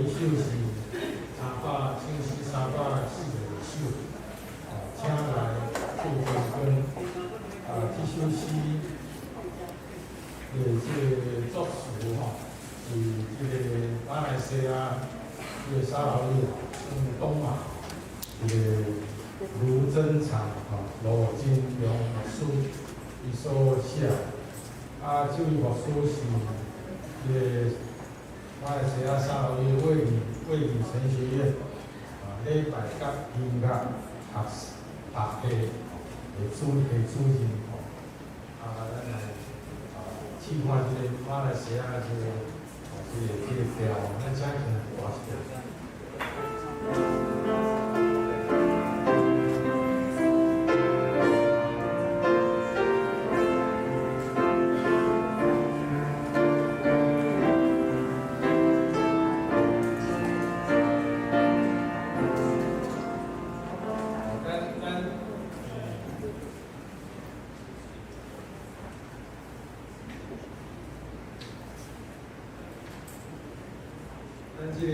一首是3唱诗342首，哦，請來賜真光。啊，這首詩的這個作詞吼，是這個馬來西亞這個沙勞越算東馬這個盧真長吼，羅金良牧師伊所寫。啊，這位牧師是這個馬來西亞沙勞越衛理神學院啊，禮拜佮音樂學學系的主任吼。啊，咱來啊試看這個馬來西亞這個調，咱請起來歌一下。咱這個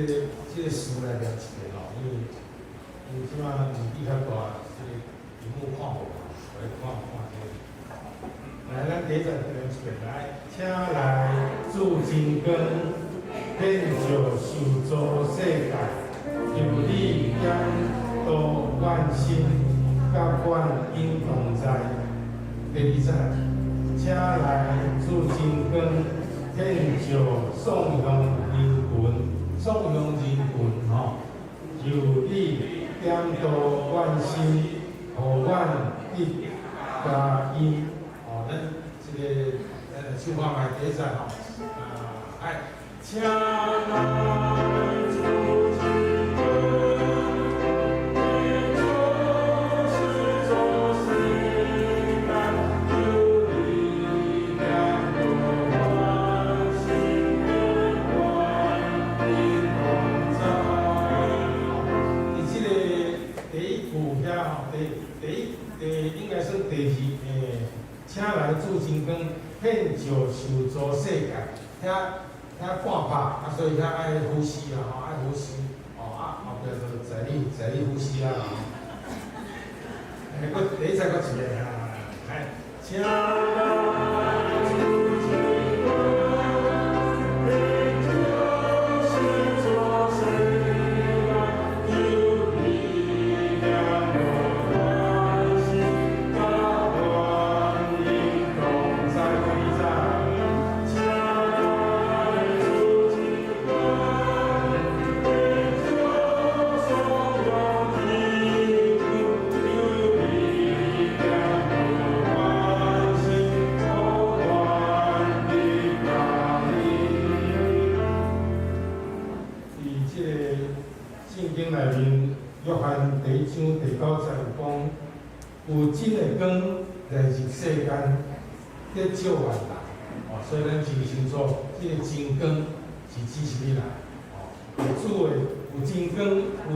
詞來念一遍吼，因為這擺年紀較大，這個螢幕看無，來看看這個。來，咱第一節念一遍來，請來賜真光，遍照受造世界，求你點導阮心，佮阮永同在。第二節，請來賜真光，遍照送向人群。送向人群吼，求你點導阮心，予阮得佳音。哦，咱這個咱來唱看覓第一節吼，啊，來，請來賜真光，遍照受造世界，求你點導阮心，予阮永同在。佇這個第一句遐吼，第第一第應該算第二欸，請來賜真光，遍照受造世界，遐遐半拍，啊，所以遐愛呼吸啊，吼，愛呼吸，哦，啊，後壁就在你呼吸啊，吼。欸，閣第一節閣一個啊，來，請來賜真光，遍照受造世界，求你點導阮心，佮阮永同在。第二節，請來賜真光，遍照送向人群，求你點導阮心，予阮得佳音。佇這個聖經內面，約翰第一章第九節有講，有真的光來入世間，得照萬人。哦，所以咱真清楚，這個真光是指啥物人？哦，有主的有真光，有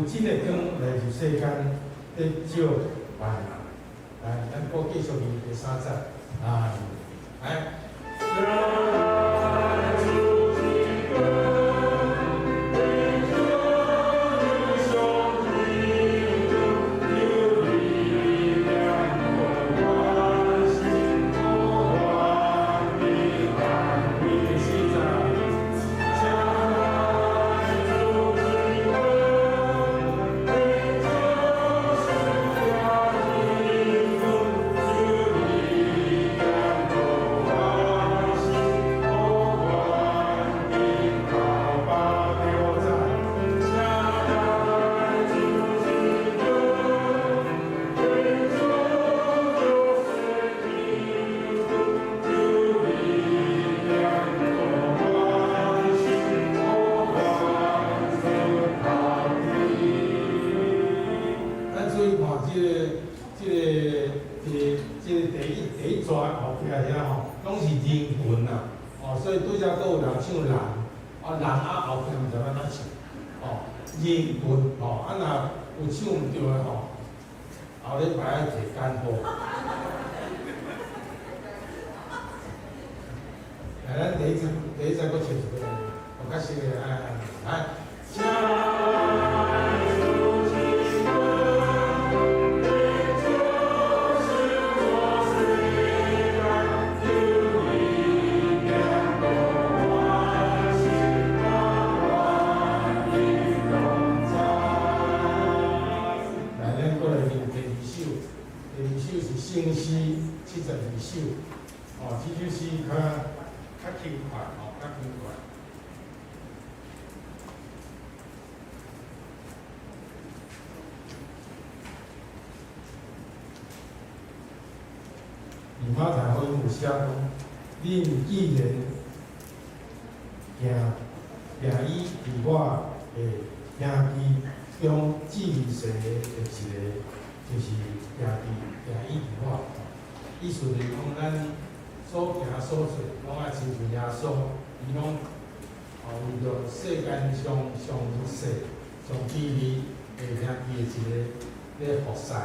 真的光來入世間，得照萬人。來，咱閣繼續念第三節。啊，來。請來賜真光，遍照送向人群，求你點導阮心，予阮得安慰。第四節，請來賜真光，遍照送向人群，求你點導阮心，予阮得到八第五節，請來賜真光，遍照世人群，求你點導阮心，予阮出頭天。咱注意看這個第一逝後壁遐吼，攏是人群啊，哦，所以對遮閣有人唱人，啊人啊後壁毋知欲按怎唱，哦，人群吼，啊若有唱毋對的吼，後禮拜愛提簡報。來，咱第一節閣唱一遍，有較熟的啊，來，請來，咱閣來念第二首，第二首是聖詩72首，哦，這首詩較輕快，吼，較輕快。伫馬太福音有寫講，恁既然行行以佇我的兄弟中至細的一个，就是行以佇我。意思就是講，咱所行所做，攏愛親像耶穌，伊攏哦為著世間上上細、上卑微的兄弟的一个咧服侍。哦，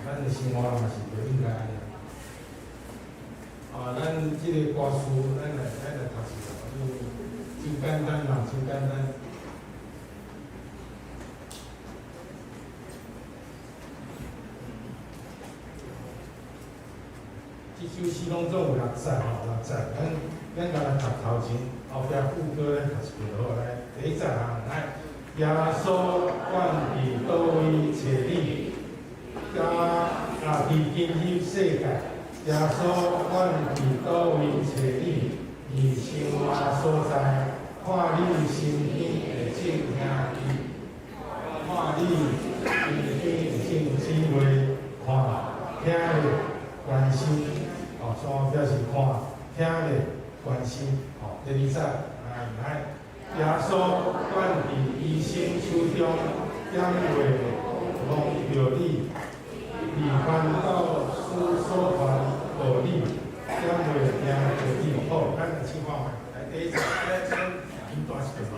咱的生活嘛是著應該按呢。啊，咱這个歌詞，咱來讀一下，因為真簡單啦，真簡單。這首詩攏總有六節吼，六節，咱敢若讀頭前，後壁副歌咱讀一遍好，來，第一節啊，來，耶穌管佇佗位揣你，加啊佇今日世界，耶穌管佇佗位揣你，佇生活所在，看你身邊的眾兄弟，看你身邊的眾姊妹，看聽咧關心，哦，所以表示看聽咧關心，哦，第二節，來來，耶穌管佇醫生手中，點袂望著你，佇傳道師所傳道理，點袂聽著你。好，咱來試看覓，來第一節，來先音大一點吼。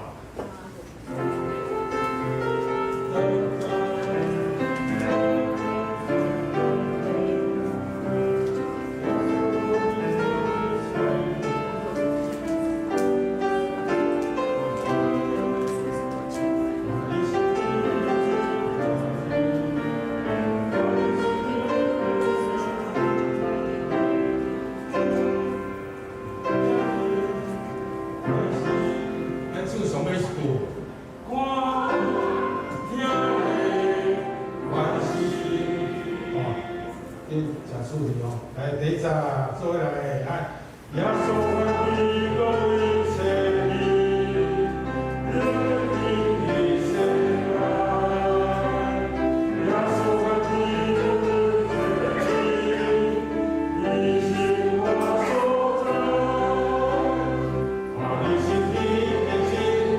咱唱上尾一句，看聽咧關心，哦，這誠趣味哦。來，第一節做伙來，來，耶穌管佇佗位揣你，你世界。耶穌管佇佗位揣你，佇生活所在，看你身邊的眾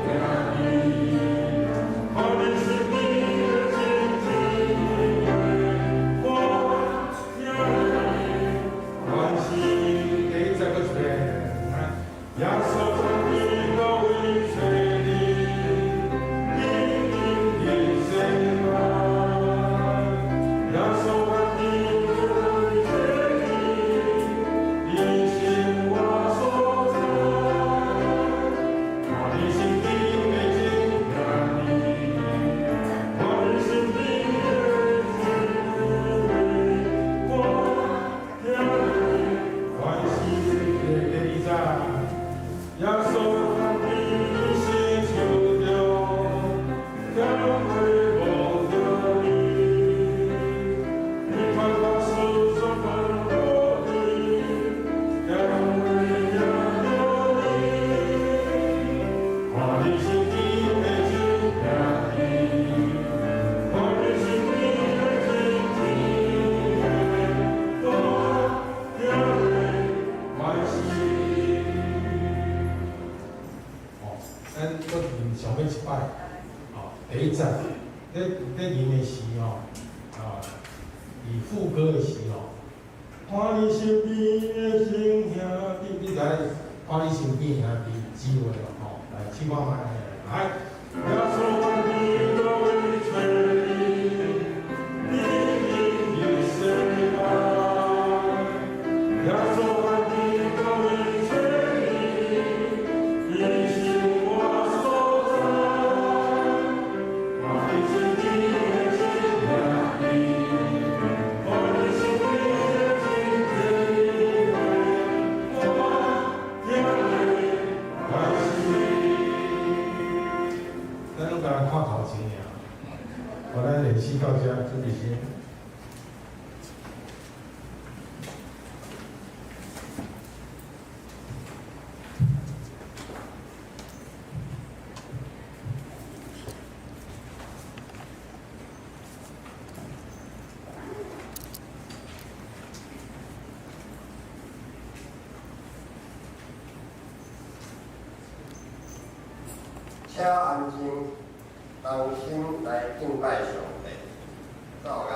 兄弟，看你身邊的眾姊妹，看聽關心。第一節閣一遍，來，耶穌管佇佗位揣你，你今日世界。耶穌管佇佗位揣你，佇生活所在，看你身邊的眾兄弟，看你身邊的姊妹，看聽關心。第二節，耶穌管佇醫生手中，點會望著你？佇傳道師所傳道理，點會聽著你？看你身邊的眾兄弟，看你身邊的眾姊妹，看聽關心。哦，咱閣念上尾一擺，哦，第一節，咧吟的時吼，啊，佇副歌的時吼，看你身邊的眾兄弟，你知看你身邊的兄弟姊妹咯，吼，來試看覓，來，耶穌管佇佗位揣你，你今日世界。耶穌管佇佗位揣你，佇生活所在，好，咱練習到這，準備先。請安靜，同心來敬拜上帝。奏樂。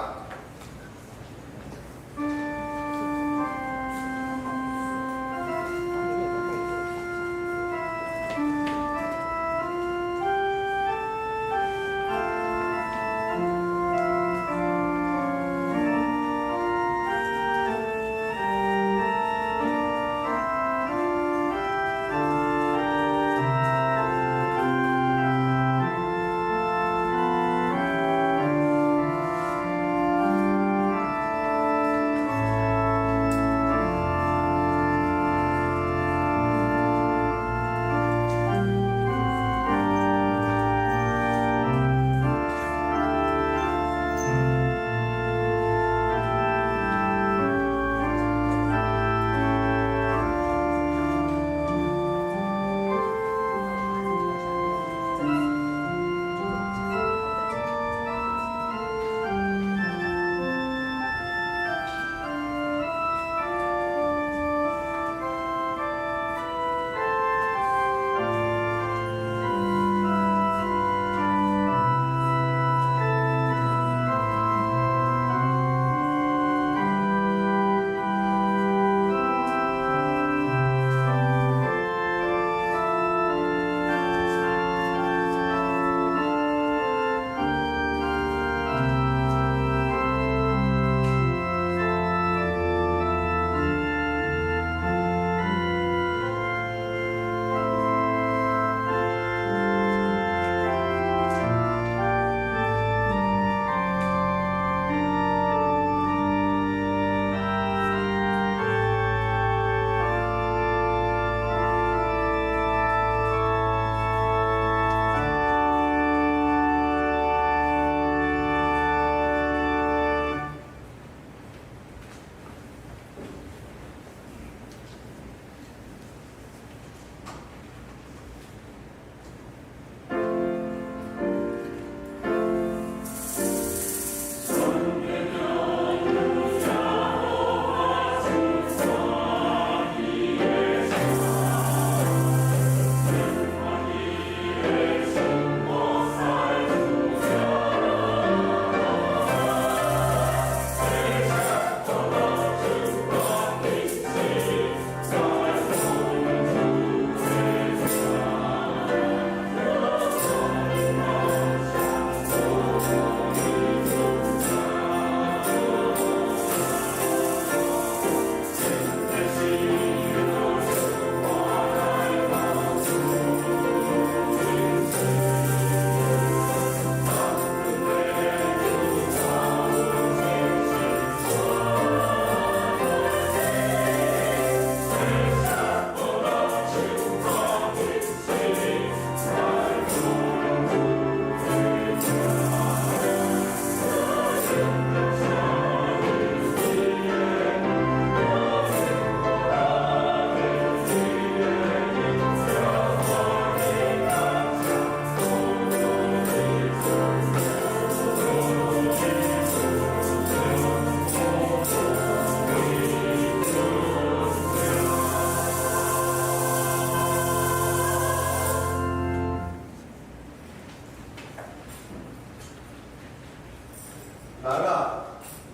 人啊，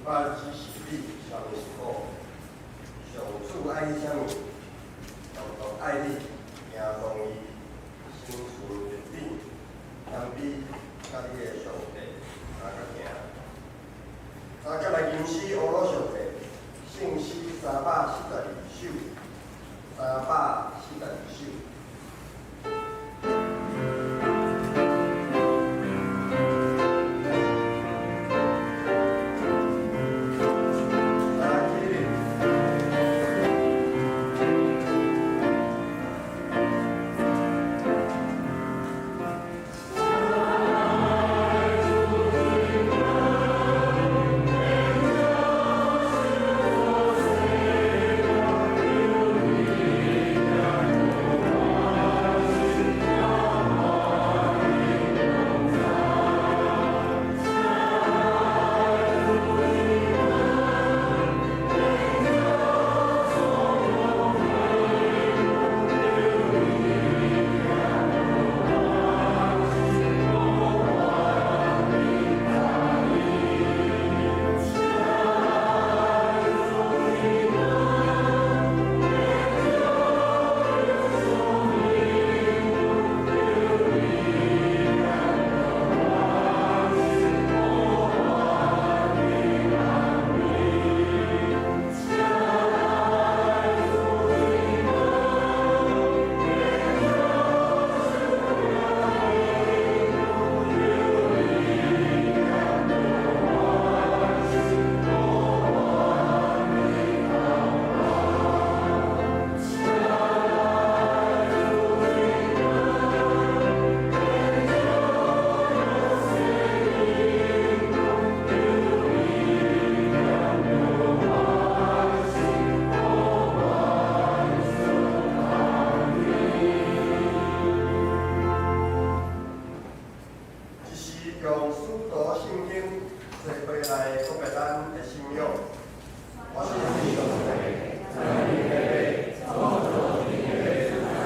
我指示你啥物是好，上主愛你啥物，獨獨愛你，敬重伊，心存日頂，謙卑，佮你的上帝相佮行。三節來吟詩，呵咾上帝，聖詩342首，342首。三起立。徒信經做伙來告白咱的信仰。我信上帝，在天的父，創造天地的主宰。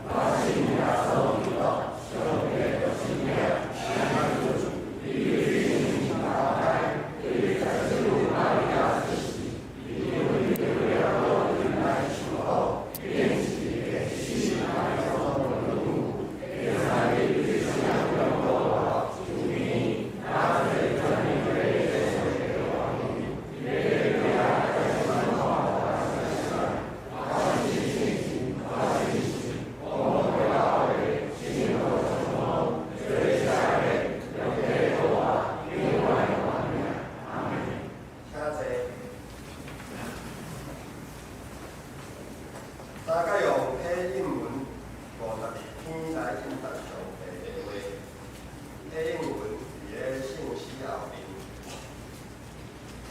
我信耶穌基督，上帝獨生囝，咱主。伊為人投胎，對祭司瑪利亞出世，伊為彼拉多來受苦，釘死死埋葬落地，下三日升天復活，升天，坐在天父右邊，我信聖神，我信公義教會，聖徒交通，罪赦免，肉體復活，永遠活命。阿門。請坐。大家用啟應文52篇來應答上帝的話。啟應文佇咧聖詩後面。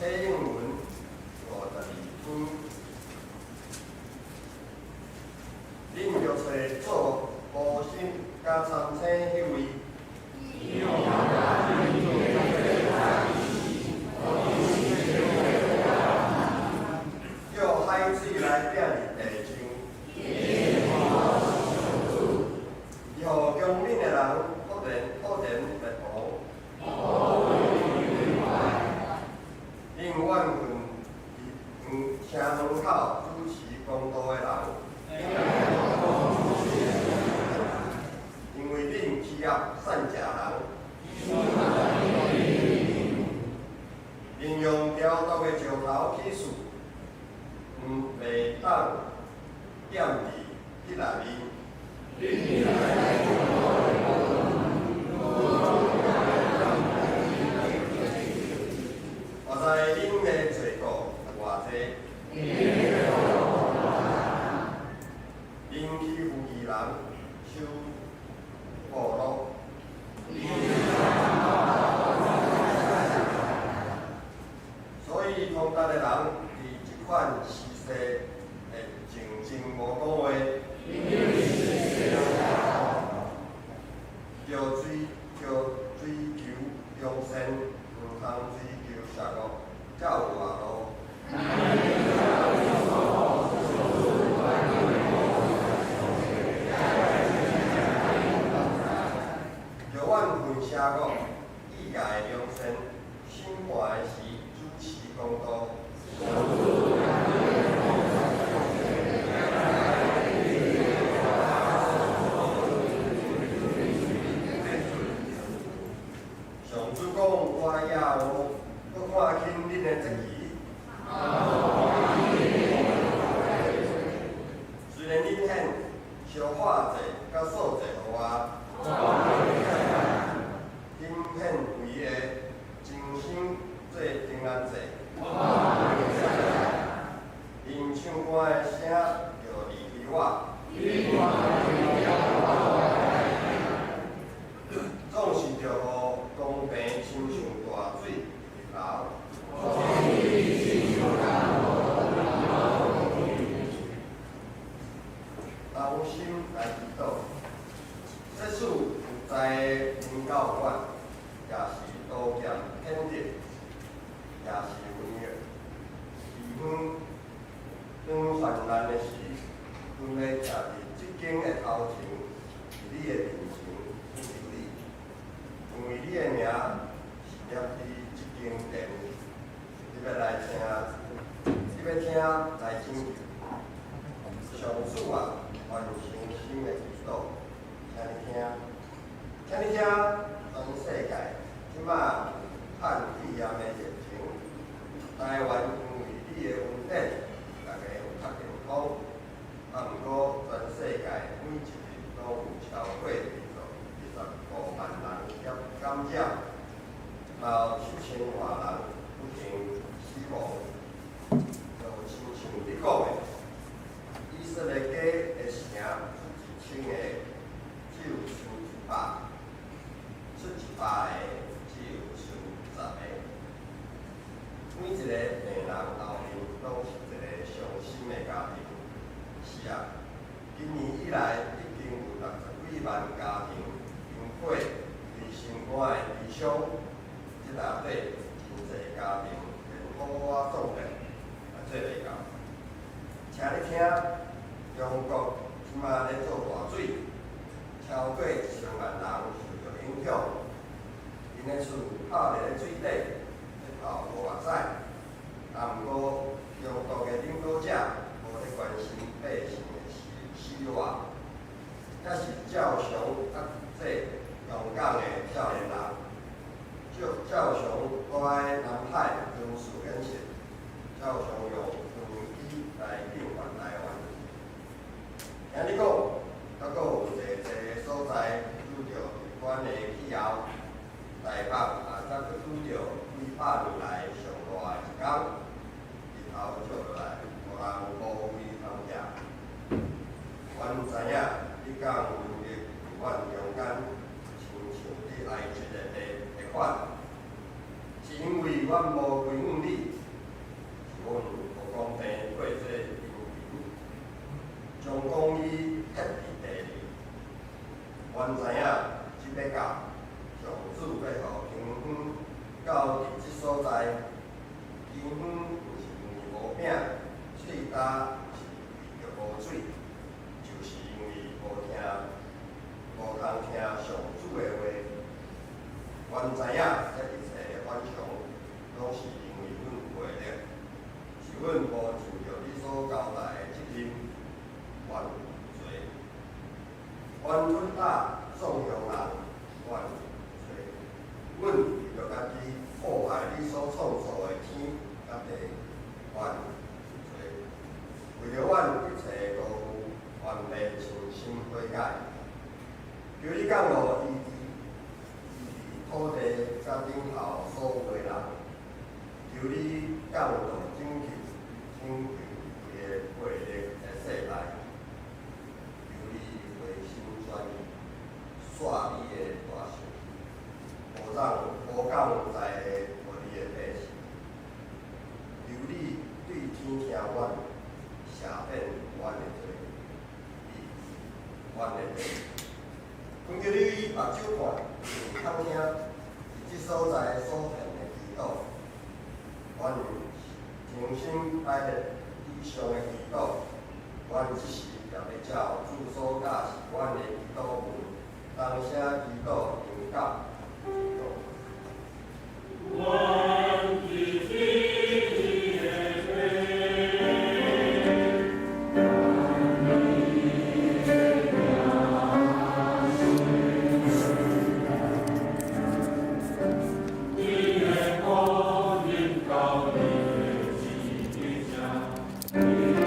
啟應文52篇。恁著揣做無心佮參星彼位。叫海水來摒佇地上。伊予強忍的人忽然忽然滅亡。恁怨恨佇城門口主持公道的人，因為恁欺壓散食人。恁用雕琢的石頭起誓，毋袂當踮佇彼內面。我知恁的罪過有偌濟，恁欺負義人，收賄賂。所以通達的人佇這款時勢會靜靜無講話。著追求良善，毋通追求邪惡，才有活路。著怨恨邪惡，喜愛良善，審判的時主持公道。上主講：我也有閣看輕恁的節期。雖然恁獻燒化祭佮素祭予我，恁獻肥的精牲做平安祭，恁唱歌的聲著離開我，總是著予公平親像大水入流。同心來祈禱，即使有才的文教館，也是刀劍譴責，也是瘟疫。地方當患難的時，阮欲徛佇這間的頭前，佇你的面前懇求你，因為你的名是立佇這間殿，你欲來聽，你欲聽來拯救。上主啊，完成心的祈禱，請你聽，請你聽，全世界這馬有武漢肺炎的疫情，台灣因為你的恩典，逐家有較健康。啊，毋過全世界每一日攏有超過25萬人感染，嘛有7000外人不幸死亡。就親像你講的，以色列家的城出1000個，只有剩100；出100個，只有剩10個。每一個病人後面攏是一個傷心的家庭。是啊，今年以來已經有60幾萬家庭經過對心肝的悲傷。這內底真濟家庭連虎仔壯膽也做袂到。請你聽，中國這馬咧做大水，超過1000萬人受著影響，𪜶的厝泡佇咧水底，日頭無目屎。啊，毋過中國的領導者無咧關心百姓的死死活，抑是照常壓制勇敢的少年人，照常閣愛南海軍事演習，照常用軍機來進犯台灣。聽你講，猶閣有濟濟所在拄著極端的氣候，台北也才閣拄著幾百年來上熱的一工，日頭照落來，予人無位通徛。阮知影你敢有能力佇阮中間，親像佇埃及的地的款，是因為阮無歸向你，是阮無公平過這貧窮，將公義撤佇地裡。阮知影這欲到，上主欲予颱風到佇這所在，颱風毋是因為無餅，喙焦是為著無水，就是因為無聽，無通聽上主的話。阮知影這一切的反常，攏是因為阮背逆，是阮無盡著你所交代的責任，犯罪。阮忍打縱容人犯罪，阮為著家己破壞你所創造的天佮地，犯罪。為著阮一切的辜負，願父誠心悔改。求你降落醫治，醫治土地佮頂頭所有的人。求你降落拯救，拯救規个背逆的世代。求你回心轉意，煞你的大生氣，無降災禍予你的百姓。求你對天聽阮，赦免阮的罪，醫治阮的地。懇求你以目睭看，用耳通聽，佇這所在所獻的祈禱。阮誠心擺列以上的祈禱，阮這時也欲照主所教示阮的祈禱文，同聲祈禱迎到。阮記起你的話，你的行你的光臨到你的旨意上，你的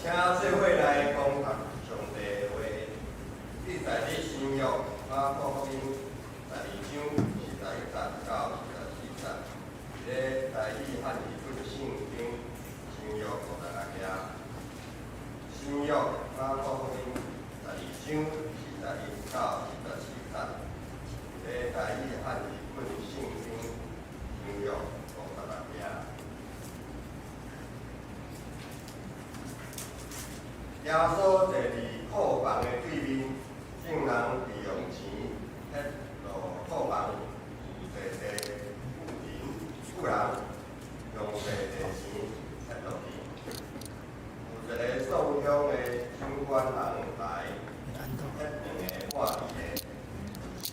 請做伙來講讀上帝的話，記載佇新約馬可福音12章41節到44節，佇咧台語漢語本聖經新約56頁。新約馬可福音12章41到44節，佇咧台語漢語本聖經新約56頁。耶穌坐佇庫房的對面，眾人佇用錢獻落庫房，有濟濟富人用濟濟錢獻落去。有一个送香的長官人來，獻兩个半幣的錢。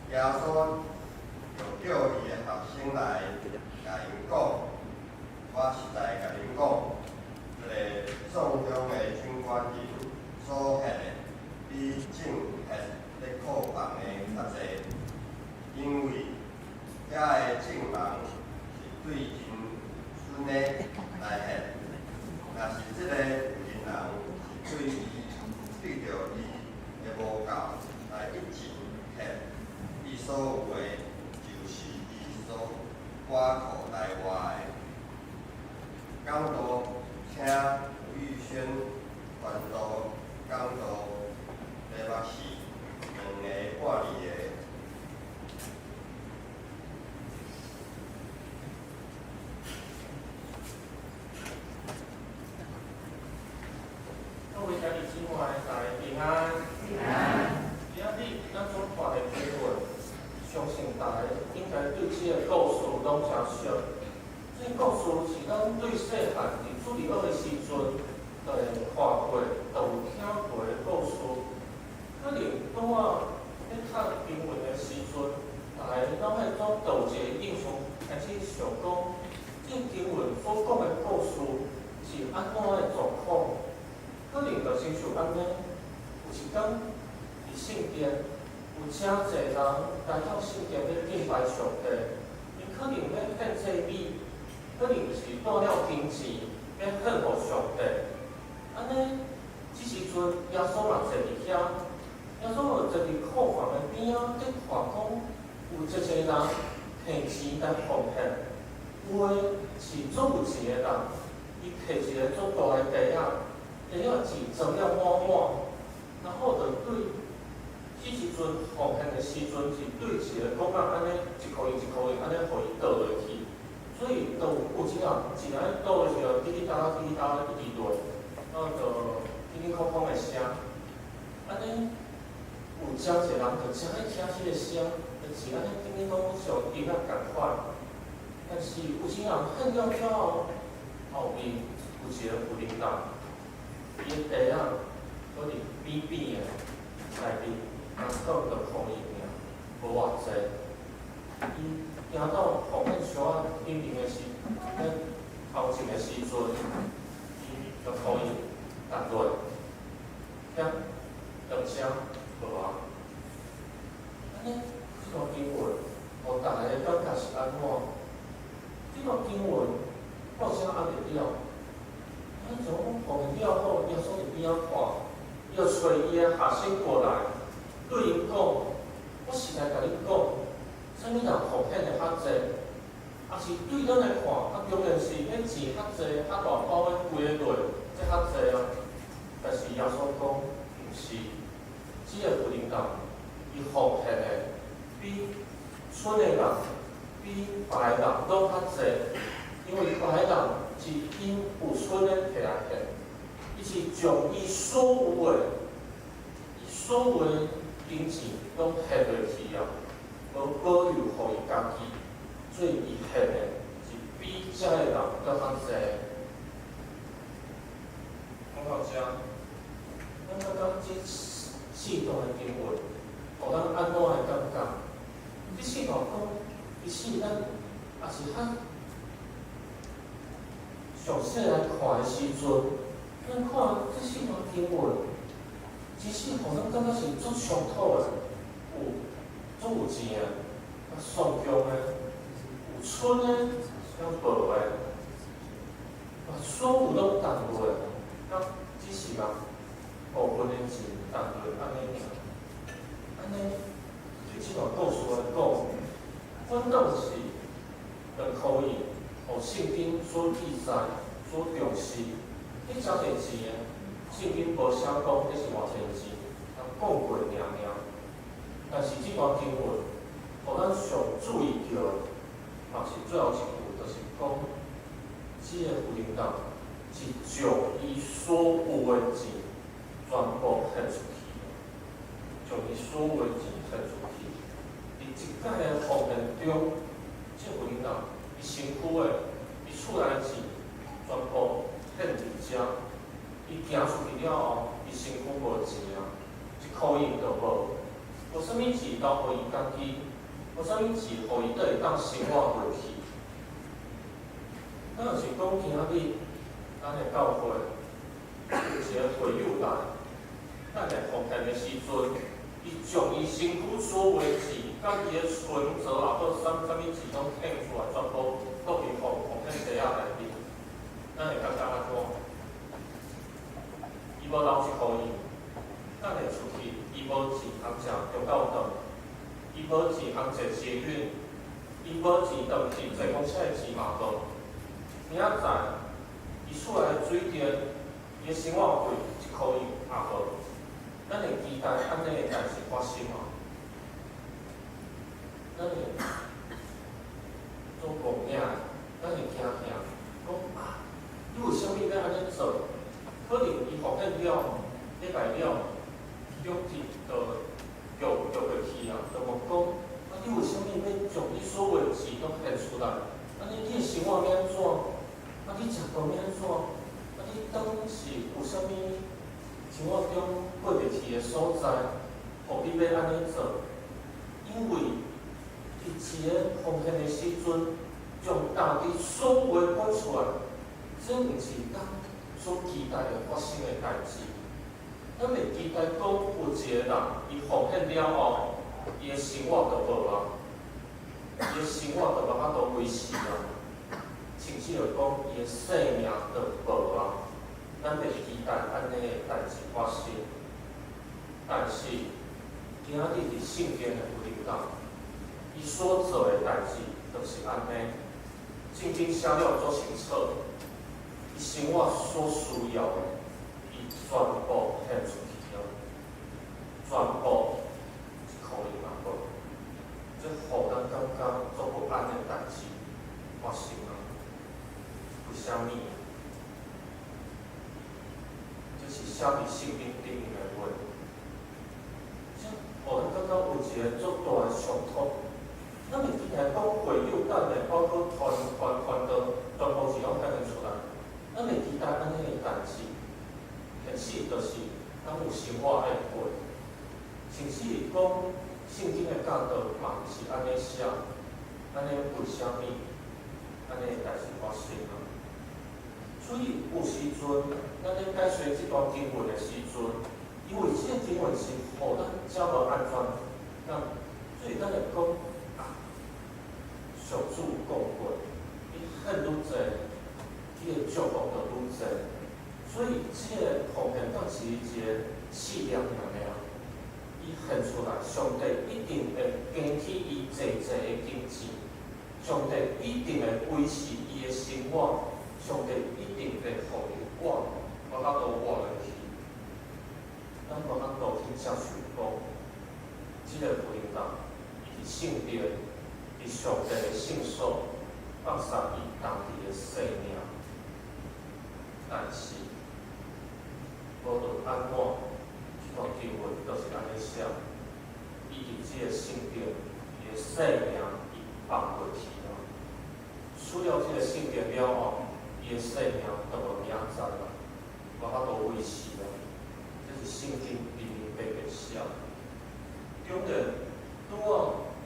耶穌就叫伊的學生來，共𪜶講：我實在共恁講，這个送香的長官人所獻的，比眾獻咧庫房的較濟，因為遐的眾人是對真順的來獻，若是這个富人是對伊對著伊的無夠來一錢獻，伊所有的就是伊所倚靠來活的。講道請吳玉軒傳道講道，題目是兩个半字的。各位兄弟姊妹，大家平安。今仔日咱所看的經文，相信大家應該對這个故事攏誠熟。這个故事是咱對細漢佇主日學的時陣，就會看過、就有聽過的故事。可能拄仔咧讀經文的時陣，大家腦海中就有一个印象，開始想講，這個經文所講的故事是按怎的狀況？可能就親像按呢，有一工佇聖殿，有誠濟人來到聖殿欲敬拜上帝，𪜶可能欲獻祭物，可能是帶了金錢欲獻予上帝。按呢，這時陣陣，耶穌嘛坐佇遐，耶穌就坐佇庫房的邊仔，佇看講有濟濟人提錢來奉獻，有的是足有錢的人，伊提一个足大的袋仔，袋仔錢裝了滿滿，然後就對彼時陣奉獻的時陣是對一个講仔按呢一箍銀一箍銀按呢予伊倒落去，所以就有錢人錢按呢倒的時候，滴滴答答滴滴答答一直落，然後就叮叮哐哐的聲，按呢有誠濟人就誠愛聽彼個聲，就是按呢叮叮咚咚像音樂仝款。但是有錢人獻了了後，後面有一个富人人，伊的袋仔閣佇扁扁的內面，只放2箍銀爾，無偌濟。伊行到奉獻箱仔頂面的時，咧頭前的時陣，伊2箍銀擲落，遐兩聲無啊。按呢，這段經文，予逐家的感覺是按怎？這段經文到遮按著了，咱就講奉獻了後，耶穌佇邊仔看，伊就揣伊的學生過來，對𪜶講：我實在共恁講，啥物人奉獻的較濟，抑是對咱來看，啊，當然是彼錢較濟、較大包的規个落，這較濟啊。但是耶穌講，毋是，這个婦人人，伊奉獻的比村的人、比別个人攏較濟，因為別个人是𪜶有剩的提來獻，伊是將伊所有的、伊所有的金錢攏獻落去啊，無保留予伊家己，所以伊獻的是比這個人閣較濟。講到遮，咱感覺這四段的經文，予咱按怎的感覺？這四段講，其實咱也是較詳細來看的時陣，咱看這四段經文，其實予咱感覺是足衝突的，有足有錢的，佮喪窮的，有剩的，佮無的，把所有攏擲落，佮只是共部分的錢擲落按呢爾，按呢對這段故事來講，反倒是2箍銀，予聖經所記載、所重視。彼誠濟錢的，聖經無寫講彼是偌濟錢，講過爾爾。但是這段經文，予咱上注意著的，嘛是最後一句，就是講，這个婦人人是將伊所有的錢全部獻出去，將伊所有的錢獻出去。佇一擺的奉獻中，這婦人人伊身軀的、伊厝內的錢全部獻佇遮。伊行出去了後，伊身軀無錢啊，1箍銀都無，無啥物錢留予伊家己，無啥物錢予伊倒會當生活落去。咱若是講今仔日，咱的教會有一个會友來，咱來奉獻的時陣，伊將伊身軀所有的錢，佮伊的存折也好，啥啥物錢攏獻出來，全部倒佇奉獻袋仔內面，咱會感覺按怎？伊無留1箍銀，咱會出去，伊無錢通食中晝頓，伊無錢通坐捷運，伊無錢轉去坐公車的錢嘛無。明仔載，伊厝內的水電，伊的生活費1箍銀也無。咱會期待按呢的代誌發生嗎？咱會做戆囝，咱會驚驚，講啊，你為啥物欲按呢做？可能伊奉獻了，禮拜了，長日就叫過去啊，就問講，啊，你為啥物欲將你所有的錢攏獻出來？按呢你的生活欲按怎？啊，你食飯欲按怎？啊，你當時有啥物生活中過袂去的所在，予你欲按呢做？因為佇一個奉獻的時陣，將家己所有的擺出來，這毋是咱所期待會發生的代誌。咱袂期待講有一個人，伊奉獻了後，伊的生活就無啊，伊的生活就無法度維持啊，甚至就講伊的性命就無啊。咱袂期待按呢的代誌發生。今仔日佇聖經的婦人講，伊所做的代誌就是按呢，聖經寫了足清楚，伊生活所需要的，伊全部獻出去了，全部一箍銀嘛無，這予咱感覺足不安的代誌發生啊！為啥物？這是寫佇聖經頂面的話，這予咱感覺有一个足大的衝突。咱會記來講會友等的，包括傳傳傳道，全部是攏顯現出來。咱會期待按呢的代誌，現實就是咱有生活愛過，甚至講聖經的教導嘛是按呢寫，按呢為啥物？按呢的代誌發生啊？所以有時陣，咱咧解說這段經文的時陣，因為這個經文是予咱遮無安全感，所以咱會講啊，上主講過，你獻愈濟，你的祝福就愈濟。所以這個奉獻當是一個試驗爾爾，伊獻出來，上帝一定會加起伊濟濟的金錢，上帝一定會維持伊的生活。上帝一定會予伊活，無法度活落去。咱無法度去接受講，這個婦人伊佇聖殿，佇上帝的聖所，放殺伊家己的性命。但是，無論按怎，這段經文都是按呢寫。伊佇這個聖殿，伊的性命伊放落去啊。除了這個聖殿了後，伊的性命就無明仔載啦，無法度維持啦。這是聖經明明白白寫。當然，拄仔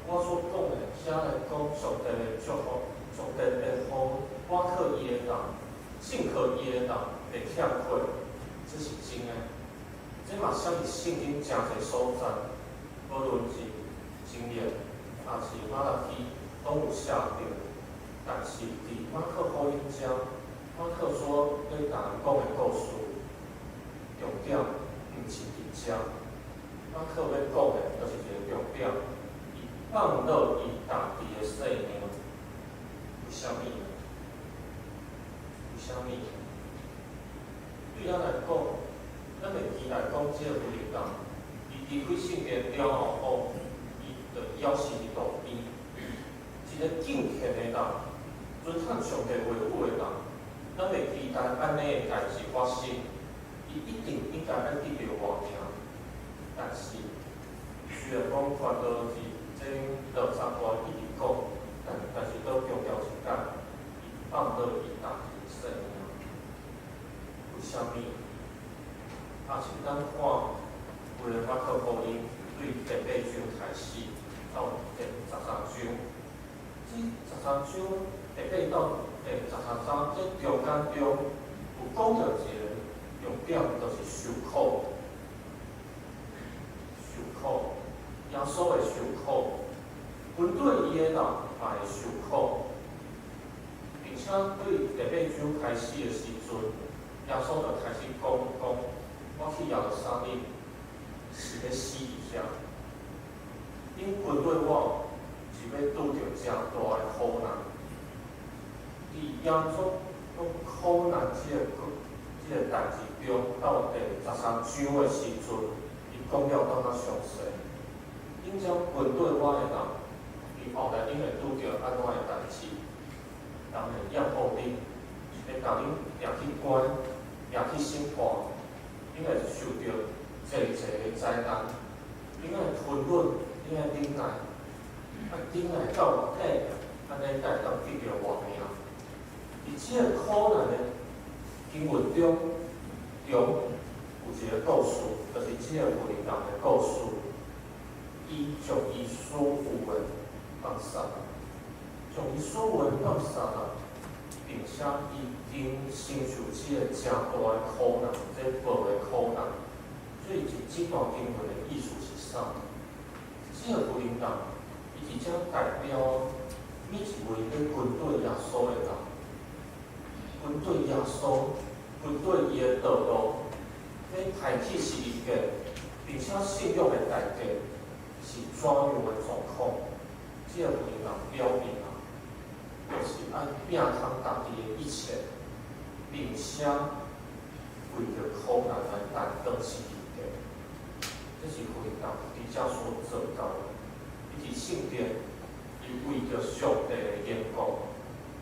我所講的，遐來講上帝的祝福，上帝會予倚靠伊的人，信靠伊的人袂欠缺，這是真的。這嘛寫佇聖經誠濟所在，無論是箴言，抑是瑪拉基，攏有寫著。但是佇馬可福音遮，馬可所咧共人講的故事，重點毋是佇遮。馬可欲講的，就是一个重點，伊放落伊家己的性命，為啥物？為啥物？對咱來講，咱會期待講這個婦人，伊離開聖殿了後，哦，伊就枵死佇路邊。一个敬虔的人，遵行上帝話語的人，咱會期待按呢的代誌發生，伊一定應該愛得著活命。但是，雖然講傳道佇這兩三段一直講，但是閣強調一擺，伊放落伊家己的性命。為啥物？啊，是咱看有的馬可福音對第八章開始到第13章，這十三章第八到第13章這中間中有講著一个重點，就是受苦。受苦，耶穌會受苦，跟隨伊的人嘛會受苦，並且對第八章開始的時陣，耶穌就開始講講，我去耶路撒冷是欲死佇遐，恁跟隨我是欲拄著誠大的苦難。佇耶穌講苦難這個代誌中，到第13章的時陣，伊講了當較詳細。恁遮跟隨我的人，伊後來恁會拄著按怎的代誌？人會厭惡恁，會共恁掠去關，掠去審判，恁會受著濟濟的災難，恁愛吞忍，恁愛忍耐，啊忍耐到底，按呢才會當得著活命。佇這个苦難的經文中，中有一个故事，就是這个婦人的故事。伊將伊所有的放殺，將伊所有的放殺啊，並且已經承受這个誠大的苦難，這報的苦難。所以，這段經文的意思是啥？這个婦人，伊佇遮代表每一位咧跟隨耶穌的人，跟隨耶穌，跟隨伊的道路，欲刣棄十字架，並且信仰的代價，是怎樣的狀況？這個婦人表明啊，就是愛摒空家己的一切，並且為著苦難來擔當十字架。這是婦人佇遮所做到的。伊佇聖殿，伊為著上帝的榮光，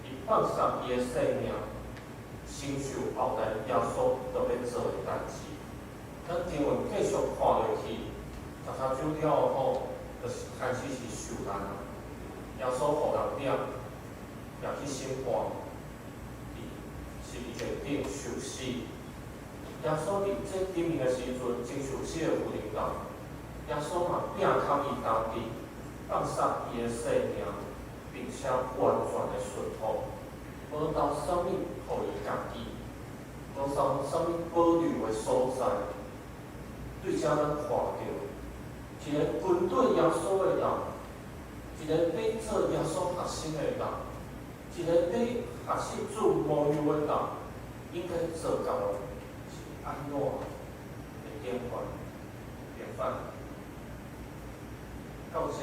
伊放殺伊的性命，承受後來耶穌著欲做的代誌。咱經文繼續看落去，13章了後，就是開始是受難啊。耶穌予人掠，掠去審判，佇十字架頂受死。耶穌佇這頂面的時陣，經受死的婦人道，耶穌嘛摒空伊家己，放殺伊的性命，並且完全的順服，無留啥物予伊家己，無留啥物保留的所在。對遮咱看著，一個跟隨耶穌的人，一個欲做耶穌學生的人，一個欲學習主模樣的人，應該做到的是按怎的典範？典範。到遮，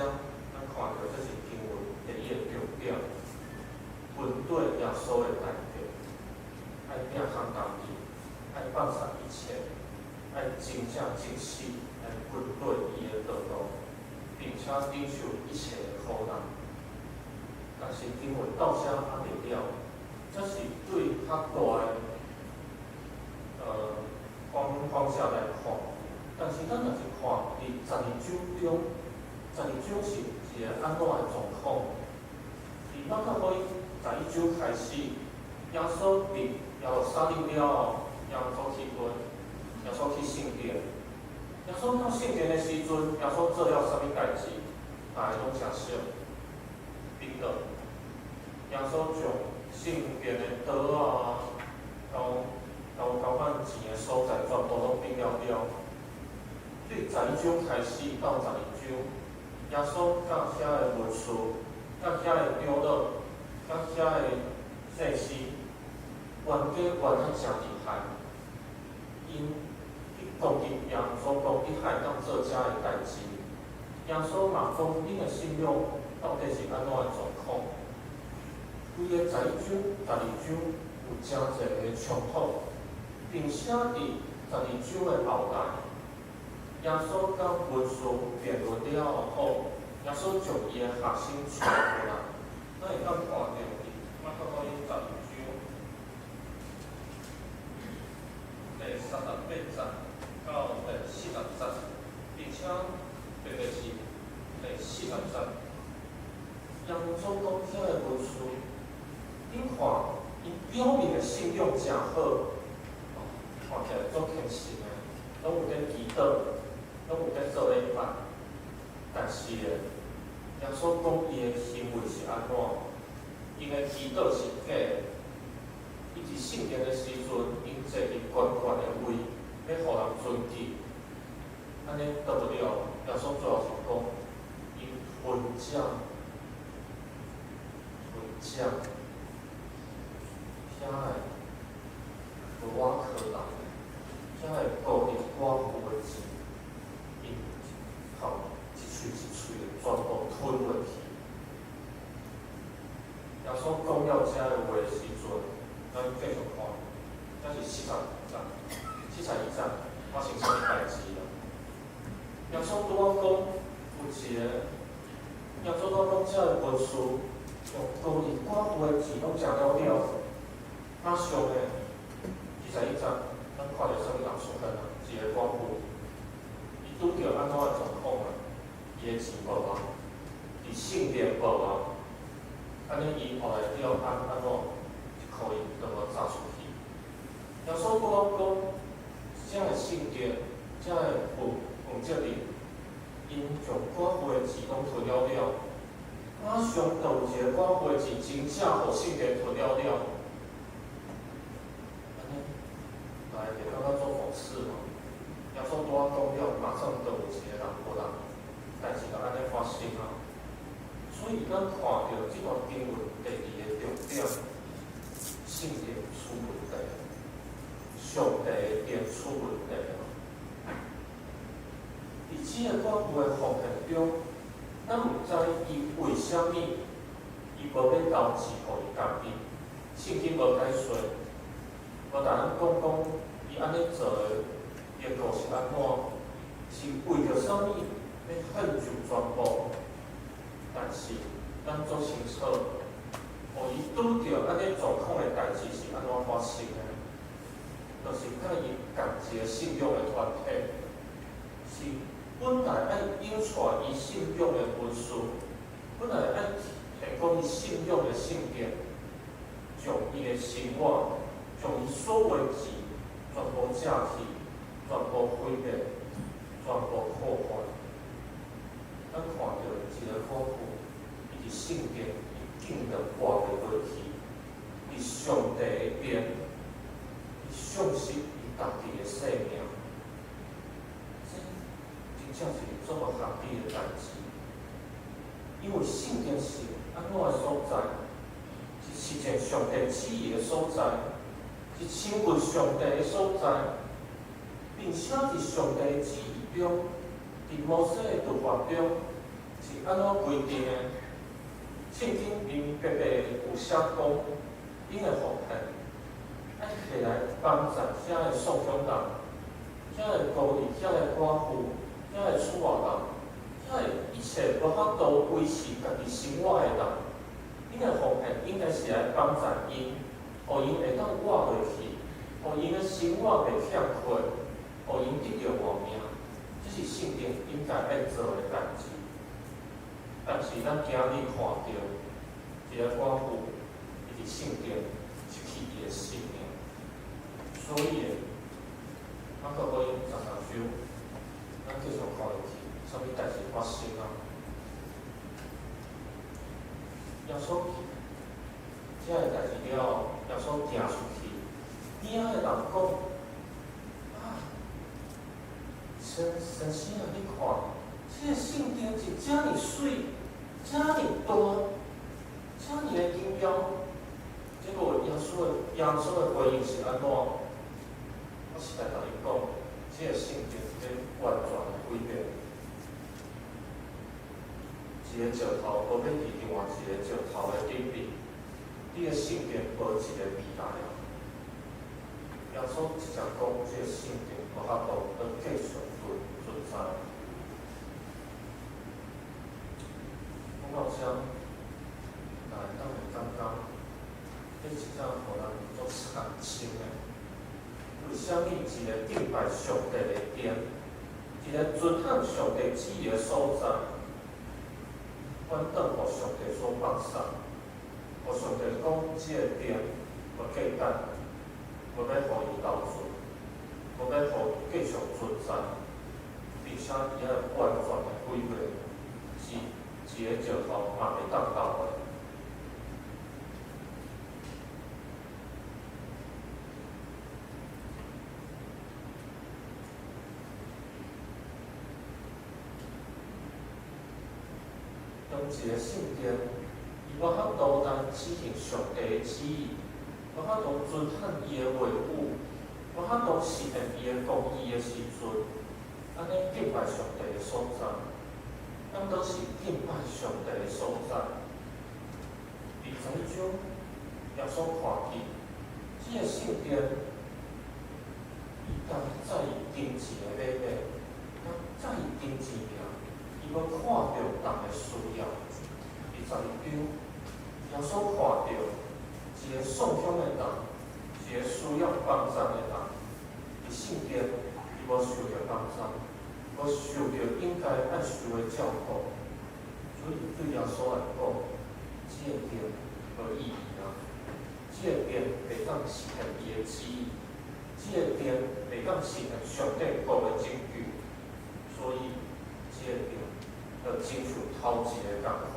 咱看著這是經文第一個重點，跟隨耶穌的代價，愛摒空家己，愛放殺一切，愛真正真實來跟隨伊的道路，並且忍受一切的苦難。但是經文到遮還袂了，這是對較大的方向來看。但是咱若是看佇十二章中，十二章是一個按怎的狀況？佇馬可福音十一章開始，耶穌佇耶路撒冷了後，耶穌去佗？耶穌去聖殿。耶穌到聖殿的時陣，耶穌做了啥物代誌？大家攏誠熟。彼得，耶穌將聖殿的桌仔，交換錢的所在，全部攏變了了。對十一章開始到十二章，耶穌佮遐的文士、佮遐的長老、佮遐的祭司，冤家冤甲誠厲害。𪜶去攻擊耶穌，講你會當做遮的代誌。耶穌嘛講恁的信仰到底是按怎的狀況？規个十一章、十二章有誠濟个衝突，並且佇十二章的後來，耶穌佮文士辯論了後，耶穌將伊的學生帶過來，咱會當看著佇馬可福音十二章第38節到第40節，並且特別是第40節，耶穌講遐个文士，恁看𪜶表面的信仰誠好，看起來足虔誠的，攏有佇祈禱，攏有佇做禮拜，但是咧，耶穌講伊的行為是按怎？𪜶的祈禱是假的。伊佇聖殿的時陣，𪜶坐佇懸懸的位，欲予人尊敬。按呢得不了，耶穌最後是講，𪜶吞食，吞食，遐個無倚靠人，遐個孤立寡婦的錢，𪜶頭一喙一喙的全部吞落去。耶穌講了遮个話的時陣，咱繼續看，這是40節、41節發生啥物代誌啊？耶穌拄仔講有一個，耶穌拄仔講遮个文士用孤立寡婦的錢攏食了了，馬上呢，41節，咱看著啥物人出現啊？一個寡婦，伊拄著按怎的狀況啊？伊的錢無啊，佇聖殿無啊，按呢伊後來了按怎1箍銀都無砸出去。耶穌拄仔講，遮个聖殿，遮个奉職日，𪜶將寡婦的錢攏吞了了，馬上就有一個寡婦的錢真正予聖殿吞了了。按呢，大家會感覺足諷刺無？耶穌拄仔講了，馬上就有一個人過來，代誌就按呢發生啊。所以咱看著這段經文第二個重點，聖殿出問題，上帝的殿出問題啊。佇這這个寡婦的奉獻中，咱毋知伊為啥物，伊無欲留錢予伊家己。聖經無解說，無共咱講講伊按呢做的結果是按怎，是為著啥物欲獻上全部？但是咱足清楚，予伊拄著按呢狀況的代誌是按怎發生的？就是佮伊仝一个信仰的團體，是本來愛引帶伊信仰的恩賜，本來愛提供伊信仰的聖殿，將伊的生活，將伊所有的錢全部借去，全部毀滅，全部破壞。咱看著一个寡婦，伊佇聖殿，伊竟然活袂落去，佇上帝的殿，伊喪失伊家己的生命，這真正是足無合理的代誌。因為聖殿是按怎的所在？是實踐上帝旨意的所在，是親近上帝的所在，並且佇上帝的旨意中，佇摩西的律法中是按怎規定的？聖經明明白白有寫講，𪜶的奉獻愛摕來幫助遐个喪鄉人、遐个孤兒、遐個寡婦、遐個厝外人、遐个一切無法度維持家己生活的人，𪜶的奉獻應該是來幫助𪜶，予𪜶會當活落去，予𪜶的生活袂欠缺，予𪜶得著活命。這是聖經應該愛做的代誌。但是咱今日看著一個寡婦，伊佇聖殿失去伊的性命，所以馬可福音13章，咱繼續看落去，啥物代誌發生啊？耶穌這个代誌了後，耶穌行出去，邊仔的人講：啊，先先生啊，你看，這个聖殿是遮爾媠，遮爾大，遮爾的榮耀。結果耶穌的回應是按怎？我實在共你講，這个聖殿欲完全毀滅，一个石頭無欲佇另外一个石頭的頂面，你的聖殿無一个未來啊！耶穌直接講，這个聖殿無法度閣繼續存在。講到遮，大家敢會感覺，這真正予人足慘情的。為啥物一個敬拜上帝的殿，一個遵行上帝旨意的所在，反轉予上帝所放殺？予上帝講，這个殿無價值，無欲予伊留存，無欲予伊繼續存在，並且伊愛完全的毀滅，是一个石頭嘛袂當留的。當一个聖殿，伊無法度來執行上帝的旨意，無法度遵行伊的話語，無法度實現伊的公義的時陣，按呢敬拜上帝的所在，當佗是敬拜上帝的所在。佇11章，耶穌看見這个聖殿，伊敢在意金錢的買賣，敢在意金錢爾，伊無看著人的需要。佇12章，耶穌看著一个喪鄉的人，一个需要幫助的人，佇聖殿，伊無受著幫助，無受著應該愛受的照顧，所以對耶穌來講，這个殿無意義啊！這个殿袂當實現伊的旨意，這个殿袂當實現上帝國的拯救，所以這个殿就親像頭一个仝款，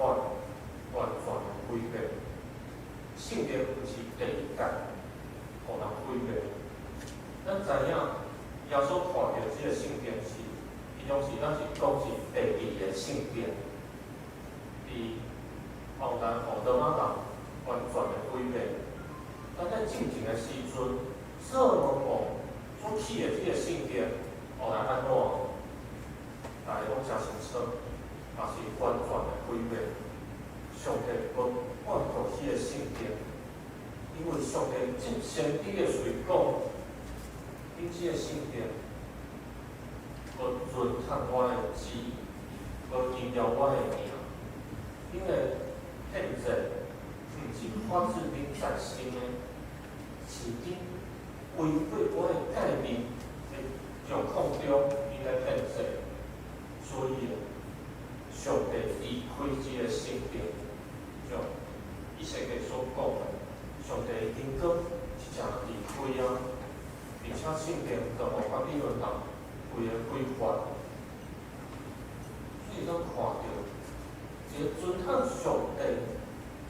完全的毀滅。聖殿毋是第一屆，予人毀滅。咱知影，耶穌看著這个聖殿是，彼當時咱是講是第二个聖殿，佇後來予羅馬人完全的毀滅。但在進前的時陣，所羅門王所起的這个聖殿，後來按怎？大家攏信先知的喙講，恁這个聖殿，無遵行我的旨意，無認著我的名，恁的獻祭，毋是發自恁內心的，是恁違背我的誡命的狀況中，恁來獻祭，所以上帝離開這个聖殿，像以西結所講的，上帝已經閣一正離開啊，而且聖殿就予巴比倫人規个毀壞。所以咱看著一个遵行上帝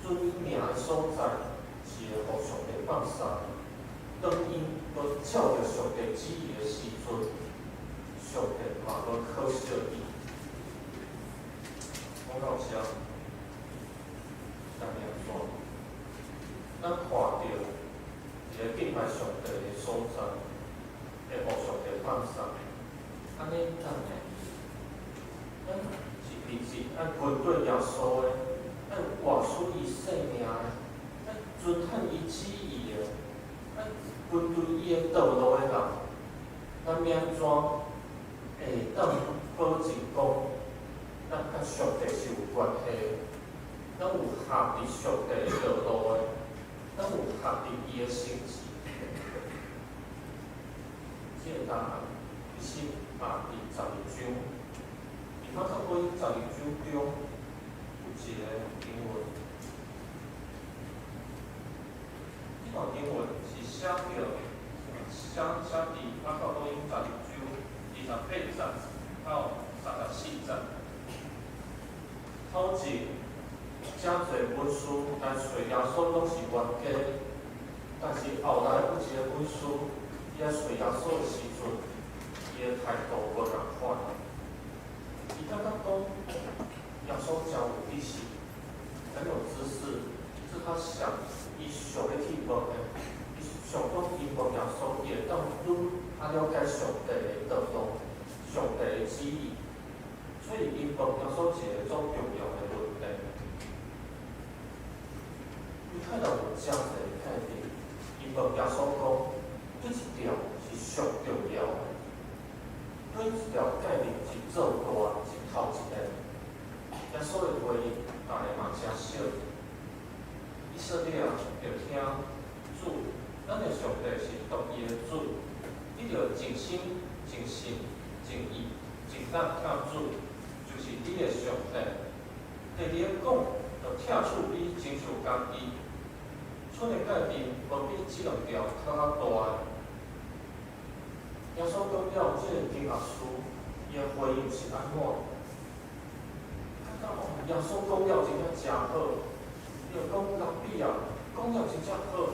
尊伊名的所在，是會予上帝放殺。當𪜶無照著上帝旨意的時陣，上帝嘛無可惜伊。講到遮，咱按怎？咱看著一个敬拜上帝的所在，會予上帝放殺。按呢，咱呢？咱是一直愛跟隨耶穌的，愛活出伊生命的，愛遵行伊旨意的，愛跟隨伊的道路的人，咱按怎會當保證講，咱佮上帝是有關係的？咱有合佇上帝的道路的，咱有合佇伊的心志。這個答案其實嘛佇十二章，佇馬可福音十二章中有一个經文，這段經文是寫著寫佇馬可福音十二章28節到34節。頭前誠濟文士來揣耶穌攏是冤家，但是後來有一个文士，伊來揣耶穌的時陣，伊的態度無仝款。伊感覺講耶穌誠有知識，很有知識，是他想伊想欲去問的，伊想講伊問耶穌，伊會當愈較了解上帝的道路、上帝的旨意，所以伊問耶穌一个足重要的問題。伊態度有誠濟改變，伊問耶穌講，佗一條是上重要的？佗一條誡命是最大、是頭一个？耶穌的回應，逐家嘛誠熟。以色列著聽主，咱的上帝是獨一的主，你著盡心、盡性、盡意、盡力疼主，就是你的上帝。第二个講，著疼厝邊親像家己。剩的誡命無比這兩條閣較大的。耶穌講了這个經學士，伊的回應是按怎？感覺哦，耶穌講了真正誠好，伊就講拉比啊，講了真正好，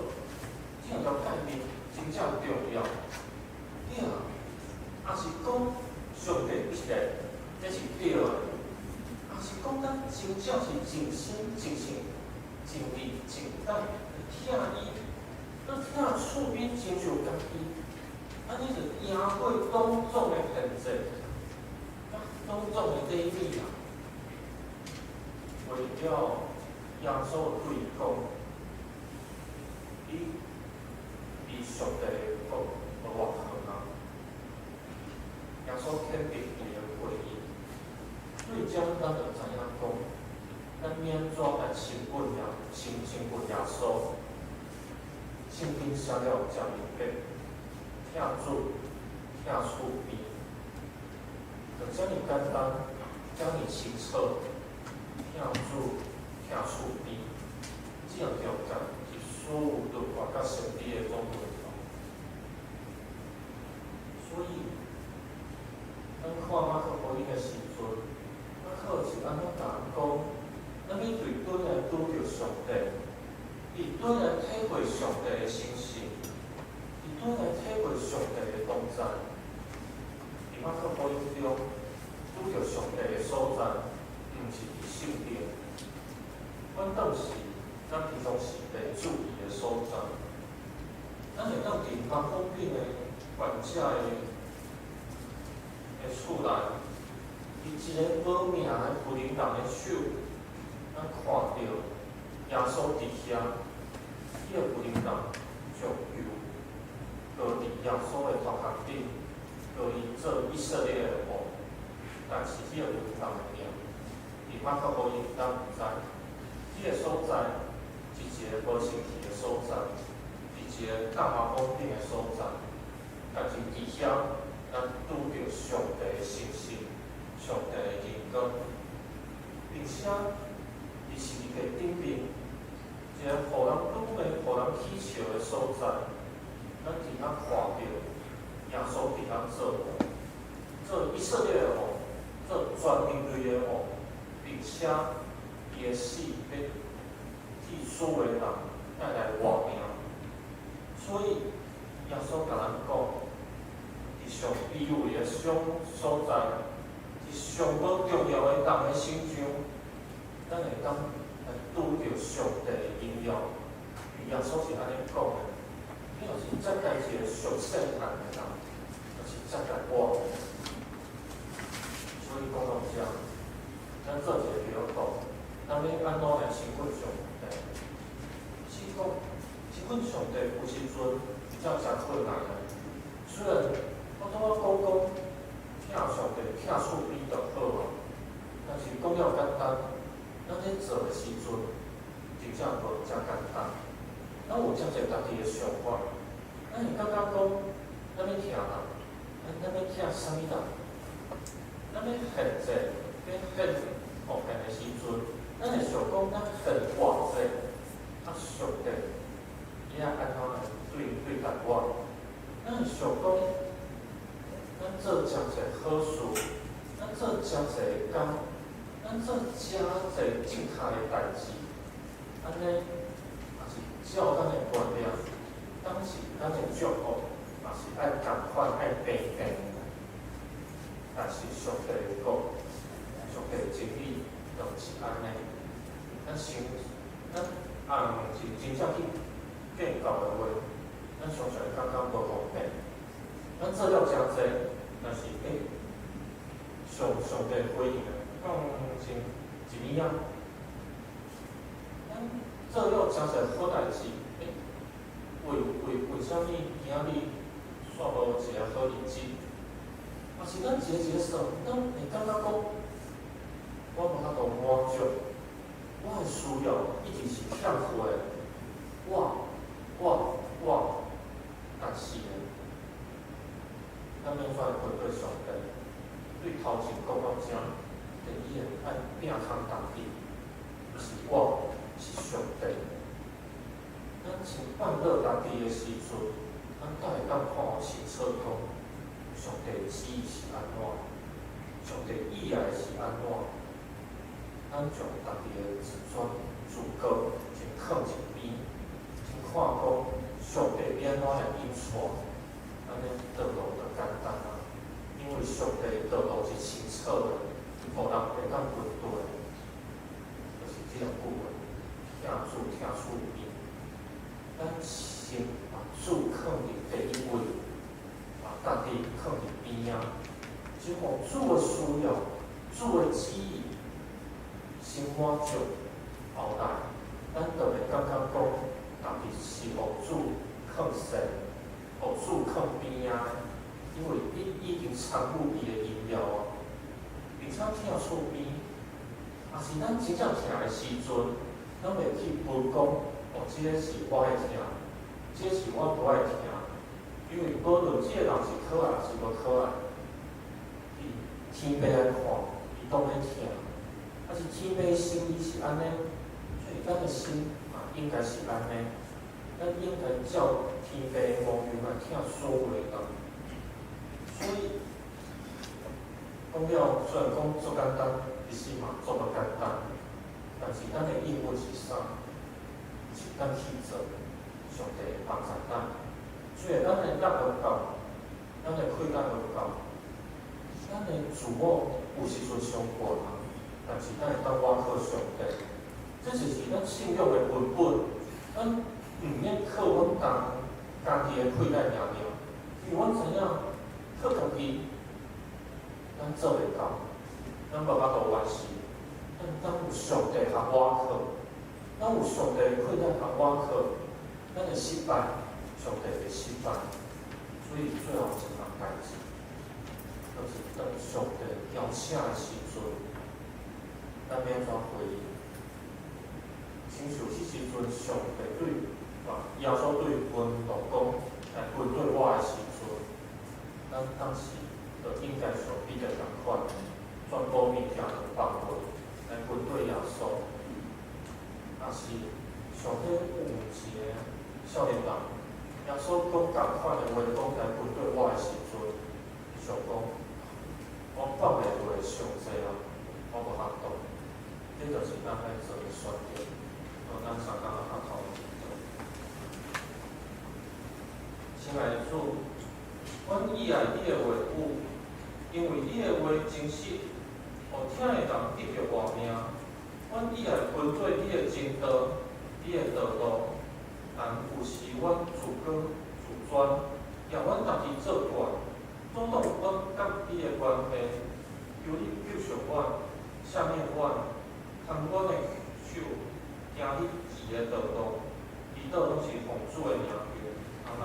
這兩條誡命真正重要。對啊，抑是講上帝一个，這是對的。抑是講咱真正是盡心、盡性、盡力、盡膽疼伊，閣疼厝邊親像家己，按呢就贏過種種的獻祭，佮種種的禮物啊。為了耶穌對伊講，你離上帝的國無偌遠啊！耶穌肯定伊的回應，對這咱就知影講，咱按怎來親近耶親親近耶穌？聖經寫了誠明白，疼主、疼厝邊，就遮爾簡單，遮爾清楚。疼主、疼厝邊，這兩條誡是所有律法佮先知的總論頭。所以，咱看馬可福音的時陣，馬可是按怎共咱講？咱欲佇佗來拄著上帝，佇佗來體會上帝的神聖，佇佗來體會上帝的同在。佇馬可福音中，拄著上帝的所在，毋是佇聖殿。阮當時，咱平常時袂注意的所在，咱會當佇馬可頂的患者的厝內，佇一个無名的婦人人的手，咱看著耶穌佇遐，彼个婦人人將将油膏佇耶穌的頭殼頂，膏伊做以色列的王。但是這個人的名，佇馬可福音咱毋知。這个所在是一个無清氣的所在，是一个大麻風頂的所在。但是佇遐，咱拄著上帝的神聖，上帝的榮光，並且佇十字架頂面，一個予人拄袂、予人起笑的所在，咱佇遐看著耶穌佇遐做王，做以色列的王，做全人類的王，並且伊的死欲替所有的人帶來活命。所以耶穌共咱講，佇上卑微的所在，佇上無重要的人的身上，咱會當來拄著上帝的榮耀。耶穌是按呢講的，你若是接待一个上細漢的人，就是接待我。所以講到遮，咱做一个禱告，咱欲按怎來親近上帝？是講親近上帝有時陣真正誠困難的。雖然我拄仔講講疼上帝疼厝邊就好啊，但是講了簡單，咱咧做的時陣，真正無遮簡單。咱有遮濟家己的想法，咱會感覺講，咱欲疼人，咱欲疼啥物人？咱欲獻祭，欲獻奉獻的時陣，咱會想講，咱獻偌濟，啊上帝，伊愛按怎來對待我？咱會想講，咱做誠濟好事，咱做誠濟工，咱做誠濟正確的代誌，按呢，也是照咱的觀念，當時咱的祝福嘛是愛仝款愛平平。但是上帝的國，上帝的真理，就毋是按呢。咱想，咱啊毋是真正去計較的話，咱常常會感覺無公平。咱做了誠濟，但是上帝回應的，敢像一暝仔。咱做了誠濟好代誌，為啥物今仔日煞無一個好日子？啊是咱一个一个算，咱會感覺講，我無法度滿足，我的需要一直是欠缺的，我，但是呢，咱欲怎來跟隨上帝？對頭前講到遮，第一個愛摒空家己，毋是我，是上帝。咱先放落家己的時陣，咱才會當看清楚講，上帝旨意是按怎，上帝意愛是按怎。咱將家己的自尊、自高先囥一邊，先看講上帝欲按怎來引帶，按呢道路就簡單啊。因為上帝道路是清楚的，予人會當跟隨，就是這兩句話：疼主疼厝邊。咱先把主囥佇第一位，把家己囥佇邊仔，只予主的需要、主的旨意先滿足，後來咱就會感覺講，家己是予主囥先，予主囥邊仔的，因為你已經參與伊的榮耀啊，並且疼厝邊，若是咱真正疼的時陣，咱袂去分講，哦，這个是我愛疼，這个是我無愛疼，因為無論這個人是可愛抑是無可愛，伊天父來看，伊當咧疼。啊是天父的心意是按呢，所以咱的心嘛應該是按呢，咱應該照天父的模樣來疼所有的人。所以講了，雖然講足簡單，其實嘛足無簡單。但是咱的義務是啥？是咱去做，上帝會幫助咱。雖然咱的力無夠，咱的氣力無夠，咱的自我有時陣傷懸啊，但是咱會當倚靠上帝。這就是咱信仰的根本。咱毋免靠阮家己的氣力爾爾，因為阮知影靠家己，咱做袂到，咱無法度完成。咱有上帝通倚靠，咱有上帝的氣力通倚靠，咱的失敗，上上帝會失敗，所以最後一項代誌，就是當上帝邀請的時陣，咱欲按怎回應？親像彼時陣，上帝對耶穌對門徒講，來跟隨我的時陣，咱當時就應該像彼得仝款，全部物件都放落，來跟隨耶穌。若是上帝有一个少年人，耶穌講仝款的話，講來跟隨我的時陣，伊想講，我放袂落傷濟啊，我無法度。這就是咱愛做的選擇。咱三工仔頭祈禱。親愛的主，阮喜愛你的話語，因為你的話真實，予聽的人得著活命。阮喜愛跟隨你的真道，你的道路。但有時阮自高自專，攑阮家己做大，阻擋阮佮你的關係。求你救贖阮，赦免阮，牽阮的手，行你義的道路。祈禱攏是奉主的名求，阿門。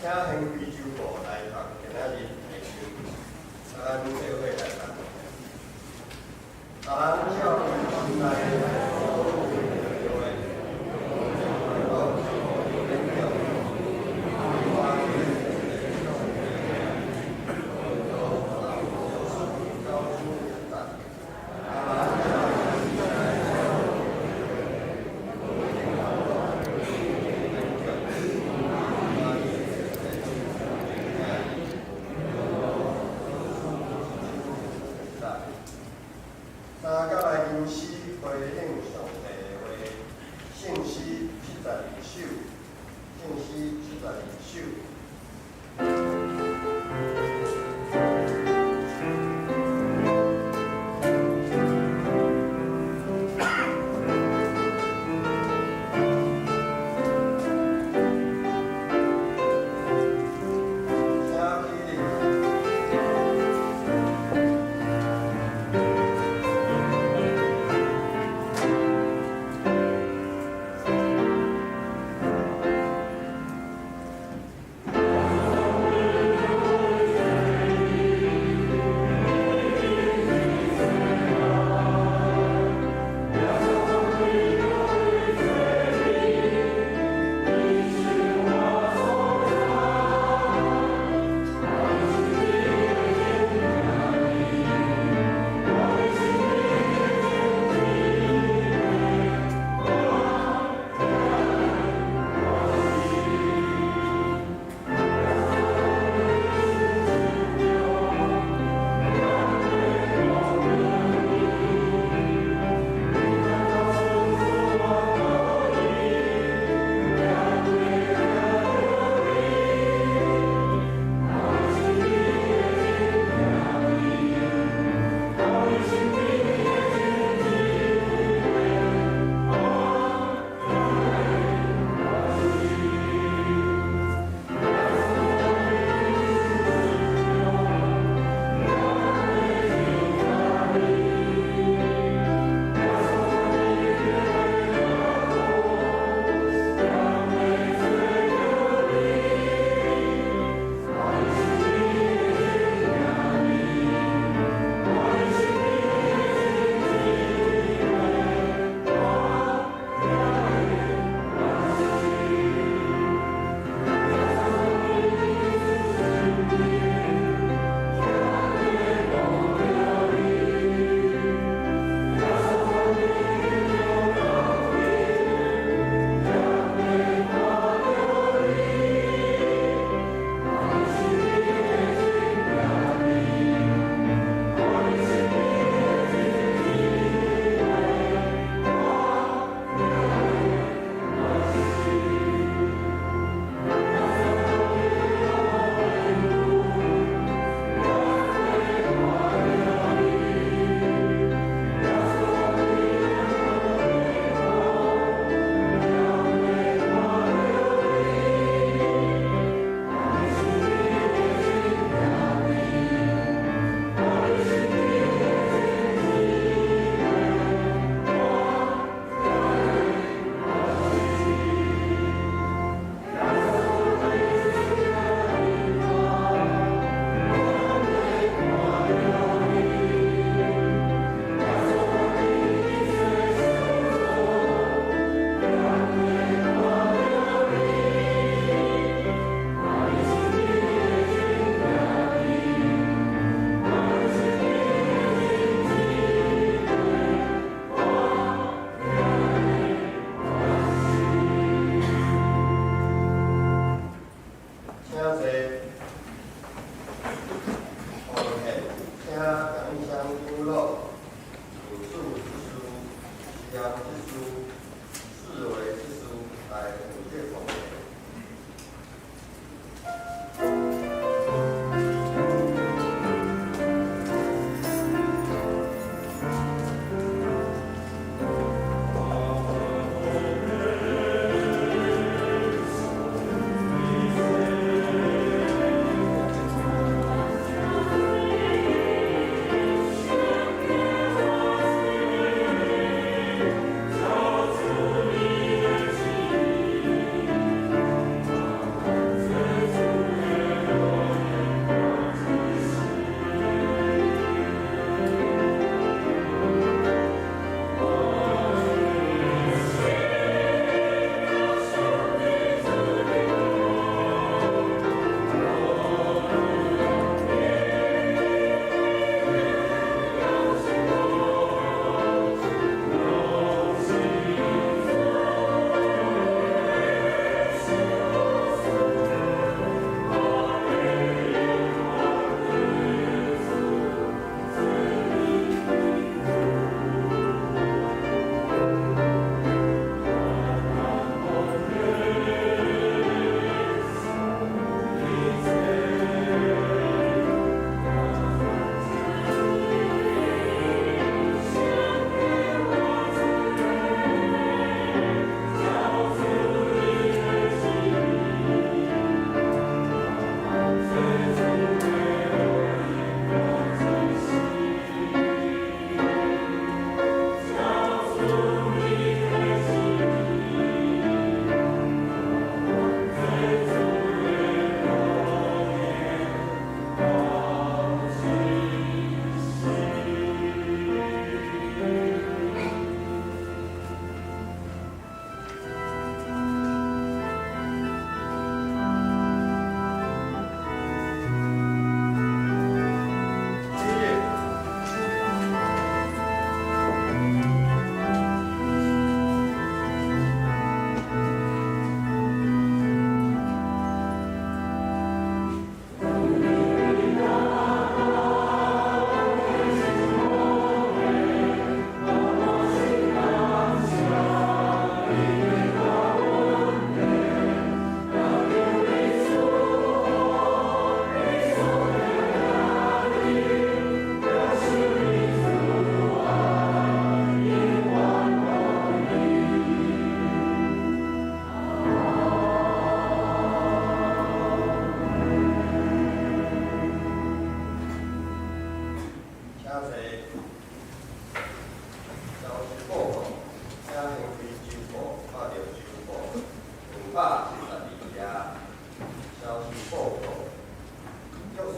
請掀非洲部來讀今仔日的經，咱做伙來讀。逐人照伊心內所認著的，講演講，看見高出讚。三角來吟詩回應上帝的話，聖詩72首，聖詩72首。請起立。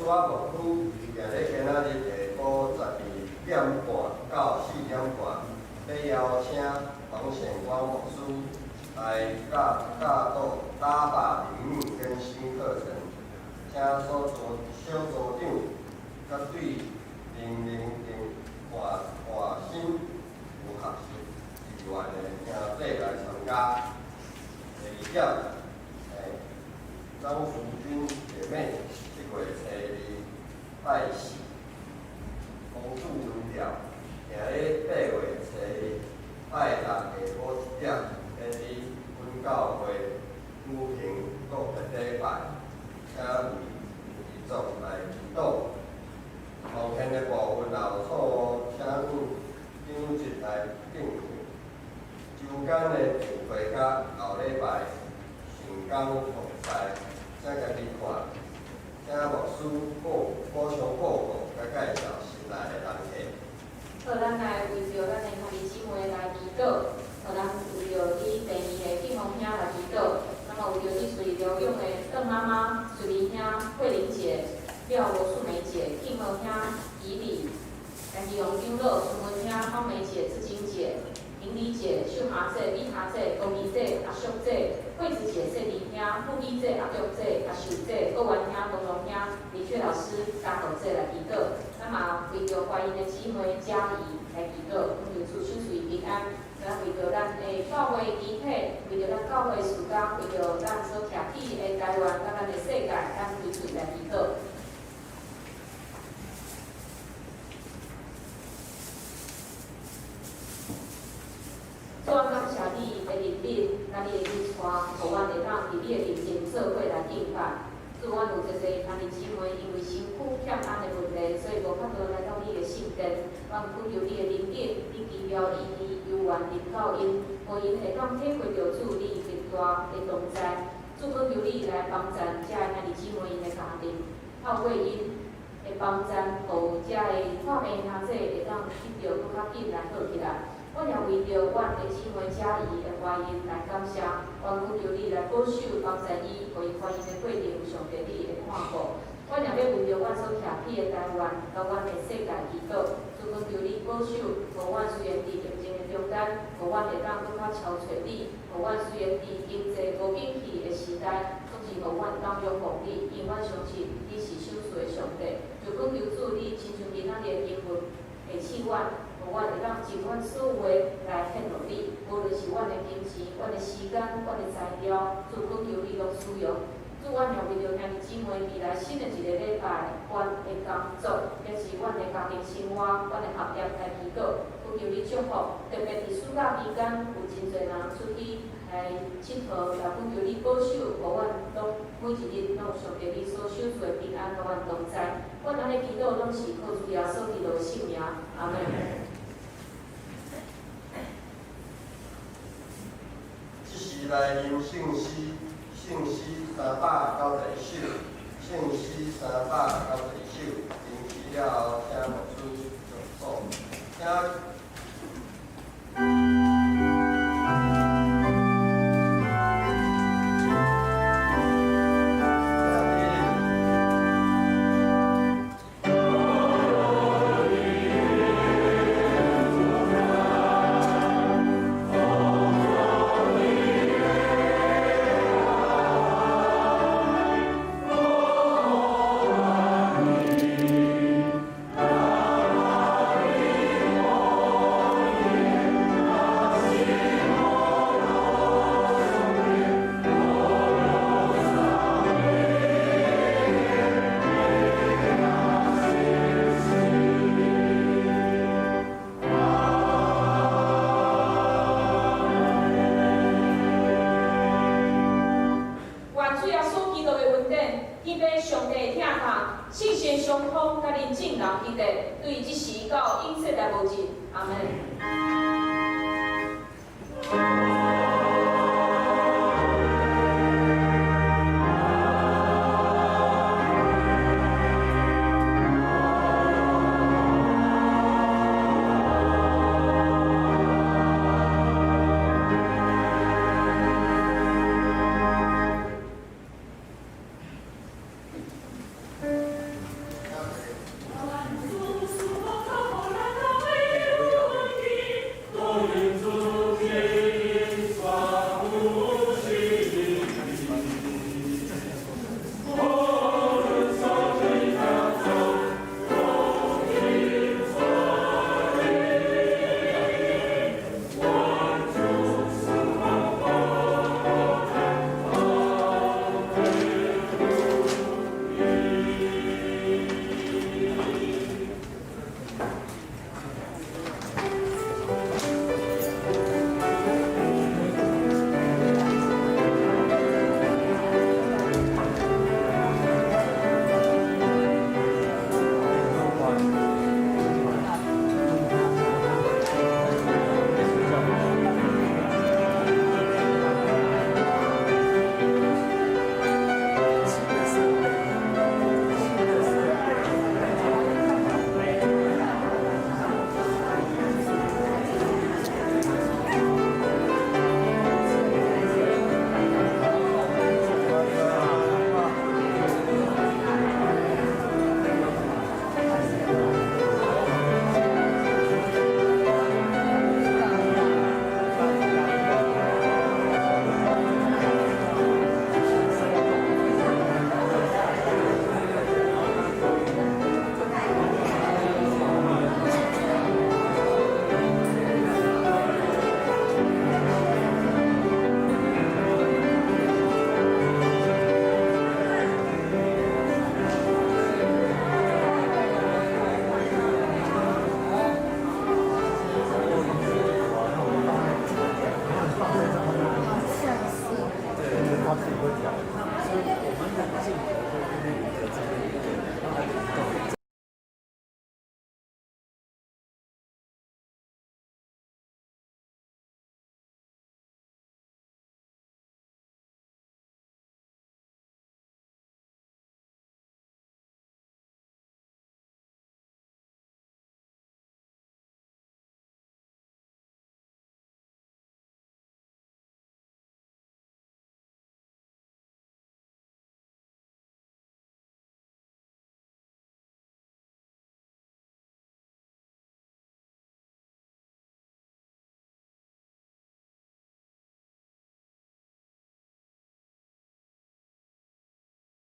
山牧師定咧今仔日下晡12點半到4點半，欲邀請黃顯光牧師來教教導打靶靈命更新課程，請所組小組長佮對靈靈定換換新有學習意願的兄弟來參加。第二點，張淑君姐妹這月初二拜四，公主分調，定咧8月初二拜六下晡1點，欲佇阮教會舉行告別禮拜，請為遺族來祈禱。奉獻的部分若有錯誤，請阮長執來訂正。周間的聚會佮後禮拜聖工服侍，請家己看。請牧師報補充報告，佮介紹新來的人客。好，咱來為著咱的兄弟姊妹來祈禱。好，咱為著佇病院的敬紅兄來祈禱。那麼為著佇瑞療養的鄧媽媽、水玲兄、慧玲姐、廖羅素梅姐、敬和兄、怡禮、陳吉榮長老、孫文兄、方梅姐、志晶姐、明禮姐、秀霞姐、李霞姐、郭美姐、阿淑姐、惠子姐、谢玲兄、傅丽姐、阿玉姐、阿秀姐、郭元兄、东龙兄、李雀老師、嘉道姐來祈禱。咱嘛為著懷孕的姊妹嘉怡來祈禱，懇求主賞賜平安。咱為著咱的教會肢體，為著咱教會事工，為著咱所徛起的台灣，佮咱的世界，咱規喙來祈禱。主啊，感謝你的憐憫，佮你的恩帶，予阮會當佇你的面前做伙來敬拜。主，阮有濟濟兄弟姊妹，因為身軀欠安的問題，所以無法度來到你的聖殿。阮懇求你的憐憫，你奇妙醫治猶原臨到𪜶，予𪜶會當體會著主你極大的同在。主，懇求你來幫贊遮的兄弟姊妹𪜶的家庭，透過𪜶的幫贊，予遮的破病兄弟會當得著閣較緊來好起來。阮也為著阮的姊妹嘉怡的懷孕來感謝，阮懇求你來保守幫助伊，予伊懷孕的過程有上帝你的看顧。阮也欲為著阮所徛起的台灣，佮阮的世界祈禱，主懇求你保守，予阮雖然佇疫情的中間，予阮會當閣較超揣你，予阮雖然佇經濟無景氣的時代，總是予阮當仰望你，因為阮相信你是賞賜的上帝。就懇求主你親像今仔日的經文提醒阮。予阮會當盡阮所有的來獻予你，無論是阮的金錢、阮的時間、阮的材料，主懇求你攏使用。主，阮也為著兄弟姊妹未來新的一个禮拜，阮的工作，抑是阮的家庭生活、阮的學業來祈禱，懇求你祝福。特別佇暑假期間，有真濟人出去來𨑨迌，也懇求你保守，予阮攏每一日攏有上帝你所賞賜的平安，佮阮同在。阮按呢祈禱，攏是靠主耶穌基督的聖名，阿門。這時來吟聖詩，聖詩391首，聖詩391首，吟詩了後，請牧師祝福，請。願主耶穌基督的恩典，天父上帝的疼痛，聖神相通，佮恁眾人彼得，對這時到永世來無盡。阿門。